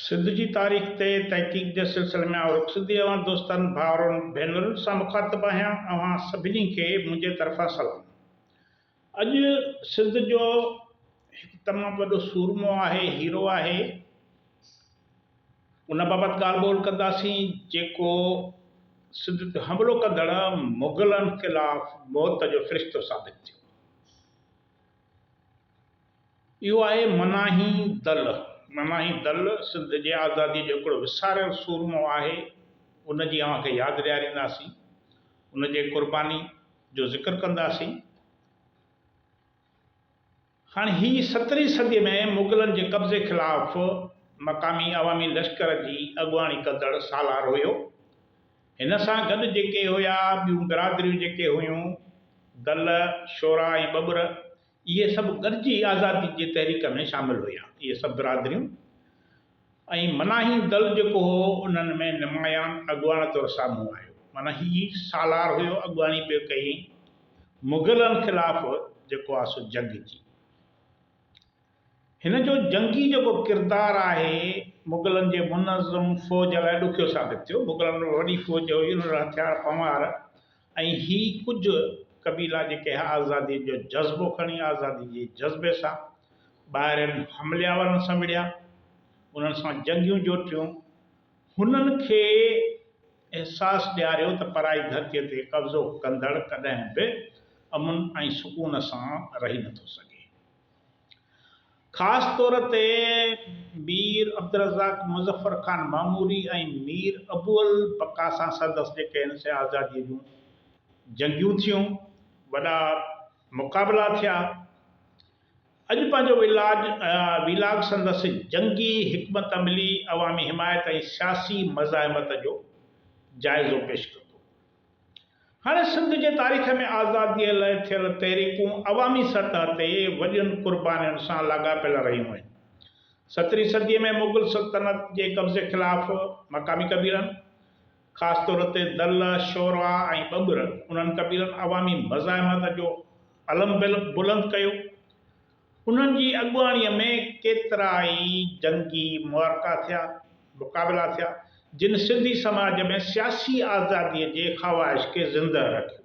سنڌ جي تاريخ تي تحقيق جي سلسلي ۾ آئون رخ سنڌي اوهان دوستن، ڀائرن، ڀينرن سان مخاطب آهيان. اوهان سڀني کي منهنجي طرفان سلام. اڄ سنڌ جو هڪ تمام وڏو سورمو آهي، هيرو آهي، ان بابت ڳالهه ٻولهه ڪنداسين جيڪو سنڌ تي حملو ڪندڙ مغلن خلاف موت جو فرشتو ثابت ٿيو. اهو آهي مناهي دل. مناهي دل سنڌ جي آزاديء جو هڪڙو وساريل سورمو آهي، ان جي اوهان کي ياد ڏيارينداسين، ان جي قرباني جو ذڪر ڪنداسين. هاڻي هي سترهين صديء ۾ مغلن جي قبضي خلاف مقامي عوامي لشڪر جي اڳواڻي ڪندڙ سالار هيو. هن سان گڏ جيڪي هيا ٻيون برادريون جيڪي هيون، دل، شورا ۽ ٻٻر، اهي سڀ گڏجي آزادي جي تحريڪ ۾ شامل هيا. اهي سڀ برادريون ۽ مناهي دل جيڪو هو انهن ۾ نمايان اڳواڻ طور سامهون آيو. معنيٰ هي سالار هيو، اڳواڻي پيو ڪيائين مغلن خلاف جيڪو آهي سو جنگ جي. هن جو جنگي جيڪو ڪردار آهي مغلن جي منظم فوج لاء ڏکيو ثابت ٿيو. مغلن وٽ وڏي فوج هئي، انهن وٽ هٿيار پنوار ۽ هي ڪجهه قبيلا جيڪي ها آزادي جو جذبو کڻي آزادي جي جذبي سان ٻاهرين حملي آورن سان وڙهيا، انهن سان جنگيون جوٽيون، هنن کي احساس ڏياريو ته پرائي ڌرتيء تي قبضو ڪندڙ ڪڏهن به امن ۽ سڪون سان رهي نٿو سگهي. خاص طور تي مير عبدالرزاق مظفر خان معموري ۽ مير ابو البقا سان سندس جيڪي هن سي آزاديء جون جنگيون ٿيون، وڏا مقابلا ٿيا. اڄ پنهنجو ولاج ويلاگ سندس جنگي حڪمت عملي، عوامي حمايت ۽ سياسي مزاحمت جو جائزو پيش ڪندو. هاڻي سنڌ جي تاريخ ۾ آزاديء لاء ٿيل تحريڪون عوامي سطح تي وڏين قربانين سان لاڳاپيل رهيون آهن. سترهين صديء ۾ مغل سلطنت جي قبضي خلاف مقامي قبيلن، خاص طور تي دل، شورا ۽ ٻٻر، انهن قبيلن عوامي مزاحمت جو علم بلند ڪيو. انهن جي اڳواڻيء ۾ ڪيترائي جنگي معرڪا ٿيا، مقابلا ٿيا، جن سنڌي سماج ۾ سياسي آزاديء جي خواهش کي زندهه رکيو.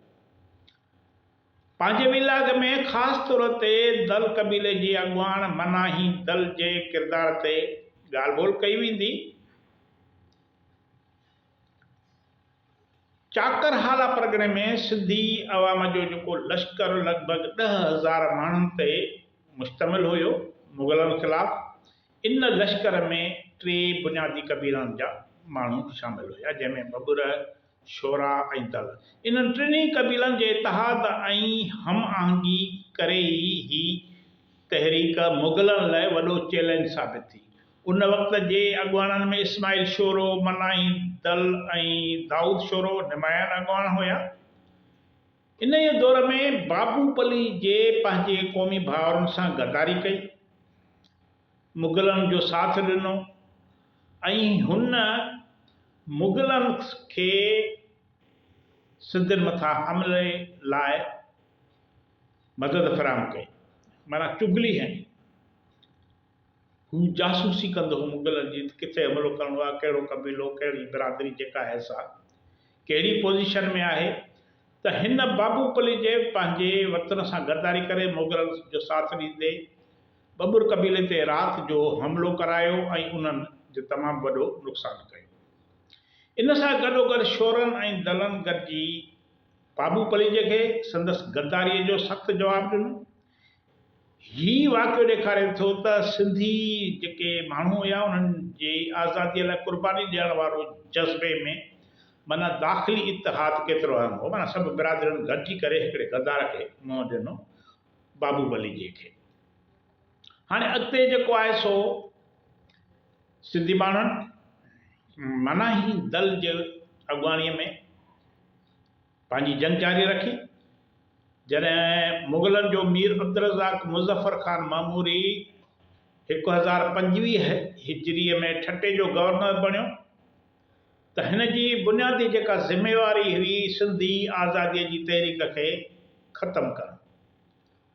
پنهنجي ويلاگ ۾ خاص طور تي دل قبيلي جي اڳواڻ مناهي دل جي ڪردار تي ڳالهه ٻولهه ڪئي ويندي. چاڪر هالا پرڳڻي ۾ سنڌي عوام جو جيڪو لشڪر لڳ ڀڳ 10,000 ماڻهن تي مشتمل هيو، مغلن خلاف ان لشڪر ۾ ٽي بنيادي قبيلن جا ماڻهو شامل هيا، جنهن ۾ ٻٻر، شورا ۽ دل. انهن ٽنهي قبيلن جي اتحاد ۽ هم آهنگي ڪري ئي هي تحريڪ مغلن لاء وڏو چئلينج ثابت ٿي. ان وقت جي اڳواڻن ۾ اسماعيل شورو، منائي دل ۽ دائود شورو نمايان اڳواڻ هيا. انهيء دور ۾ بابو پلي جي پنهنجي قومي ڀائرن سان غداري ڪئي، مغلن جو ساٿ ڏنو ۽ هن مغلن کي سنڌين مٿان حملي لاء مدد فراهم ڪئي، معنيٰ چغلي هنئي. هو جاسوسي ڪندو هو مغلن جي ته ڪٿي حملو ڪرڻو آهي، ڪهڙو قبيلو، ڪهڙي برادري جيڪا آهي سا ڪهڙي پوزيشن ۾ آهي ته هن بابو پليجي پنهنجي وطن سان غداري ڪري مغلن جو ساٿ ڏيندي ٻٻر قبيلي تي رات جو حملو ڪرايو ۽ انهن جو تمام وڏو نقصان ڪيو. ان سان گڏوگڏ شورن ۽ دلن گڏجي بابو پليجي کي سندس غداريء جو سخت جواب ڏنو. هي واقعو ڏيکاري ٿو ته سنڌي جيڪي ماڻهو هيا انهن جي آزاديء لاء قرباني ڏيڻ وارو جذبي ۾ معنيٰ داخلي اتحاد ڪيترو اهم هو معنيٰ سڀ برادرين گڏجي ڪري هڪڙي غدار کي منهن ڏنو بابو بليجي کي. هاڻي اڳتي جيڪو آهي سو سنڌي ماڻهن معنيٰ هي دل جي اڳواڻيء ۾ پنهنجي جنگ جاري رکي. جڏهن مغلن جو مير عبدالرزاق مظفر خان معموري 1025 هجريء ۾ ٺٽي جو گورنر بڻيو ته هن جي بنيادي جيڪا ذميواري هئي سنڌي آزاديء جي تحريڪ کي ختم ڪرڻ،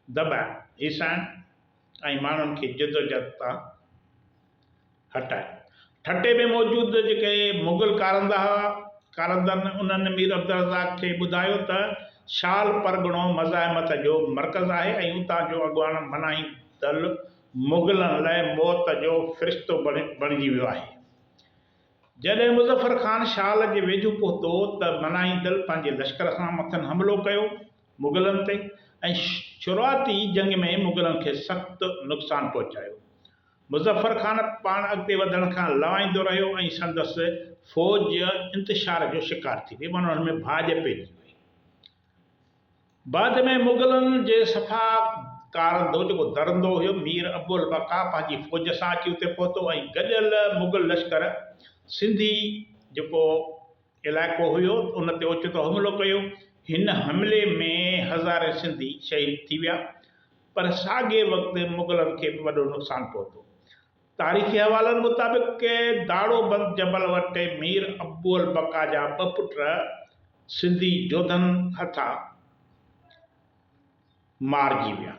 دٻائڻ، هيسائڻ ۽ ماڻهن کي جدوجهد تان هٽائڻ. ٺٽي ۾ موجود جيڪي مغل ڪارندا هئا، ڪارندن انهن مير عبدالرزاق کي ٻڌايو ته شال پرڳڻو مزاحمت جو مرڪز آهي ۽ اتان جو اڳواڻ مناهي دل مغلن لاء موت جو فرشتو بڻجي ويو آهي. جڏهن مظفر خان شال جي ويجهو پهتو ته مناهي دل پنهنجي لشڪر سان مٿن حملو ڪيو مغلن تي ۽ شروعاتي جنگ ۾ مغلن کي سخت نقصان پهچايو. مظفر خان پاڻ اڳتي وڌڻ کان لوائيندو رهيو ۽ سندس فوج انتشار جو شڪار ٿي وئي معنيٰ انهن ۾ ڀاڄ پئجي وئي. بعد ۾ مغلن جي صفا ڪارندو جيڪو درندو هيو مير ابوالبقا پنهنجي فوج سان اچي اتي پهتو ۽ گڏيل مغل لشڪر سنڌي جيڪو علائقو هيو ان تي اوچتو حملو ڪيو. هن حملي ۾ هزارين سنڌي شهيد ٿي ويا. پر ساڳئي وقت مغلن کي به وڏو نقصان پهتو. تاريخي حوالن مطابق داڙو بند جبل وٽ مير ابو البقا جا ٻه پٽ سنڌي جوڌن هٿان مارجي ويا.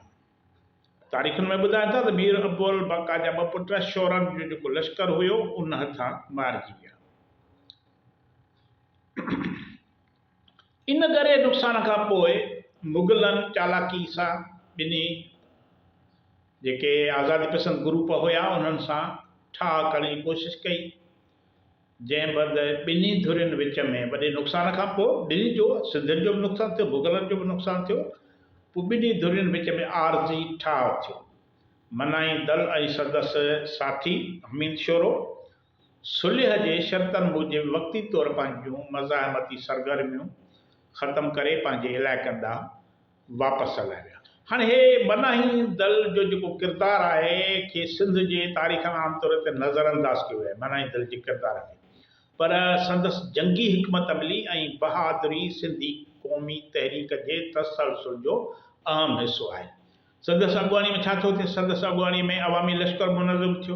تاريخن ۾ ٻڌائين ٿا ته مير ابو البقا جا ٻه پٽ شورن جو جيڪو لشڪر هيو ان هٿان مارجي ويا. ان ڳري نقصان کان پوء مغلن چالاڪي سان ٻنهي جيڪي آزادي پسند گروپ هيا انهن سان ٺاهه ڪرڻ جي ڪوشش ڪئي، جنهن بعد ٻنهي ڌرين وچ ۾ وڏي نقصان کان پوء ٻنهي جو سنڌين جو به نقصان ٿيو مغلن جو به نقصان ٿيو، پوء ٻنهي ڌرين وچ ۾ عارضي ٺاهه ٿيو. منائي دل ۽ سندس ساٿي حميد شورو صلح جي شرطن موجب وقتي طور پنهنجون مزاحمتي سرگرميون ختم ڪري پنهنجي علائقن ڏانهن واپس هليا ويا. هاڻي هي بناهي دل جو جيڪو ڪردار آهي کي سنڌ جي تاريخ ۾ عام طور تي نظر انداز ڪيو ويو آهي بناهي دل جي ڪردار کي پر سندس جنگي حڪمت عملي ۽ بهادري سنڌي قومي تحريڪ جي تسلسل جو اهم حصو آهي. سندس اڳواڻي ۾ ڇا ٿو ٿئي؟ سندس اڳواڻي ۾ عوامي لشڪر منظم ٿيو.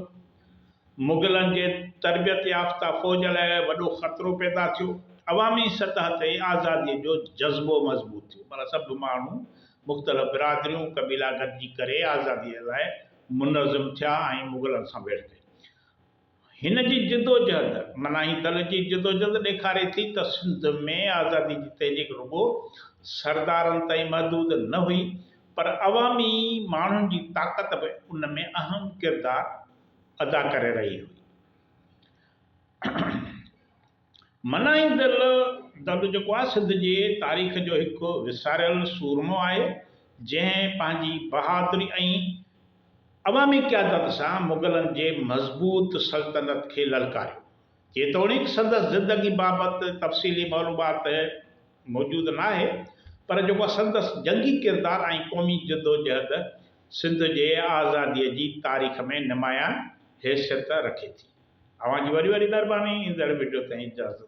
مغلن جي تربيت يافته فوج لاء وڏو خطرو پيدا ٿيو. عوامي سطح تي آزاديء جو جذبو مضبوط ٿيو. معنيٰ سڀ ماڻهو، مختلف برادريون، قبيلا گڏجي ڪري آزاديء لاء منظم ٿيا ۽ مغلن سان ويڙهه ڪئي. هن جي جدوجهد، معنيٰ هي دل جي جدوجهد ڏيکاري ٿي ته سنڌ ۾ آزادي جي تحريڪ رڳو سردارن تائين محدود نه هئي، پر عوامي ماڻهن جي طاقت به ان ۾ اهم ڪردار ادا ڪري رهي هئي. معنيٰ هي دل، دل جيڪو آهي سنڌ جي تاريخ جو هڪ وساريل سورمو آهي، جنهن پنهنجي بهادري ۽ عوامي قيادت سان مغلن جي مضبوط سلطنت کي للڪاريو. جيتوڻيڪ سندس زندگي بابت تفصيلي معلومات موجود ناهي، پر جيڪو سندس جنگي ڪردار ۽ قومي جدوجهد سنڌ جي آزاديء جي تاريخ ۾ نمايان حيثيت رکي ٿي. اوهان جي وڏي وڏي مهرباني ايندڙ وڊيو تائين اجازت.